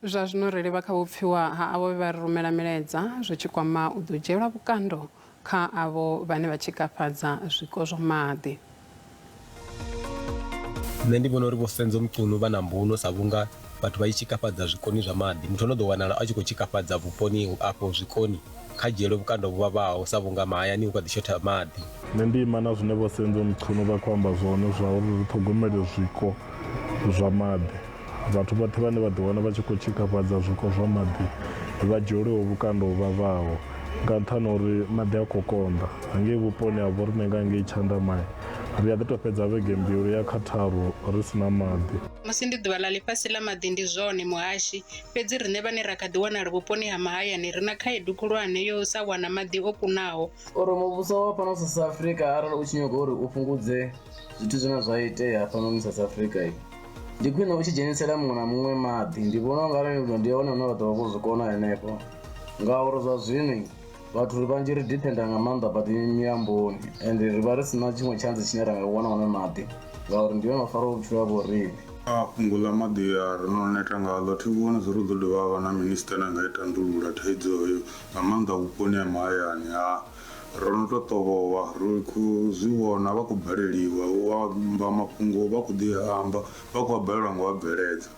Zwa zwino ri livha kha vhupfiwa ha avho vhe vha ri rumela milaedza zwi tshi kwama u ḓo dzhielwa vhukando kha avho vhane vha tshikafhadza zwiko zwa maḓi. Nṋe ndi vhona uri Vho Senzo Mchunu vha na mbuno sa vhunga vhathu vha tshi tshikafhadza zwikoni zwa maḓi. Muthu o no ḓo wanala a tshi khou tshikafhadza vhuponi afho zwikoni kha dzhielwe vhukando vhu vhavhaho sa vhunga mahayani hu kha ḓi shotha maḓi. Nṋe ndi ima na zwine Vho Senzo Mchunu vha khou amba zwone zwa uri ri ṱhogomele zwiko zwa maḓi. Vhathu vhoṱhe vhane vha ḓiwana vha tshi khou tshikafhadza zwiko zwa maḓi vha dzhielweho vhukando hu vhavhaho nga nṱhani ha uri maḓi a khou konḓa. Hangei vhuponi ha vhoriṋe nga ngei Tshandamai ri a ḓi tou fhedza vhege mbili uya kha tharu ri si na maḓi. Musi ndi Ḓuvha ḽa Ḽifhasi ḽa Maḓi ndi zwone, muhashi, fhedzi riṋe vhane ra kha ḓi wanala vhuponi ha mahayani ri na khaedu khulwane yo u sa wana maḓi o kunaho. Uri muvhuso wa fhano South Africa arali u tshi nyaga uri u fhungudze zwithu zwine zwa itea hafhanoni South Africa ndi khwine u tshi dzhenisela muṅwe na muṅwe maḓi. Ndi vhona u nga ri ndi hone hune vha ḓo vha vho zwi kona henefho ngauri zwa zwino vhathu ri vhanzhi ri dependa nga maanḓa badi miamboni ende ri vha ri si na tshiṅwe tshantsi tshine ra nga wana hone maḓi ngauri ndi yone mafaro vhutshilo ha vho riṋe. A fhungo ḽa maḓi a ro no neta ngaḽo thi vhoni zwo ri ḓo dovha ha vha na minisiṱa ane a nga i tandulula thaidzo heyo nga maanḓa vhuponi ha mahayani ha Ro no tou ṱovhowa, ri khou zwi vhona, vha khou baleliwa u amba mafhungo, vha khou ḓi a amba, vha khou a balelwa nga u a bveledza.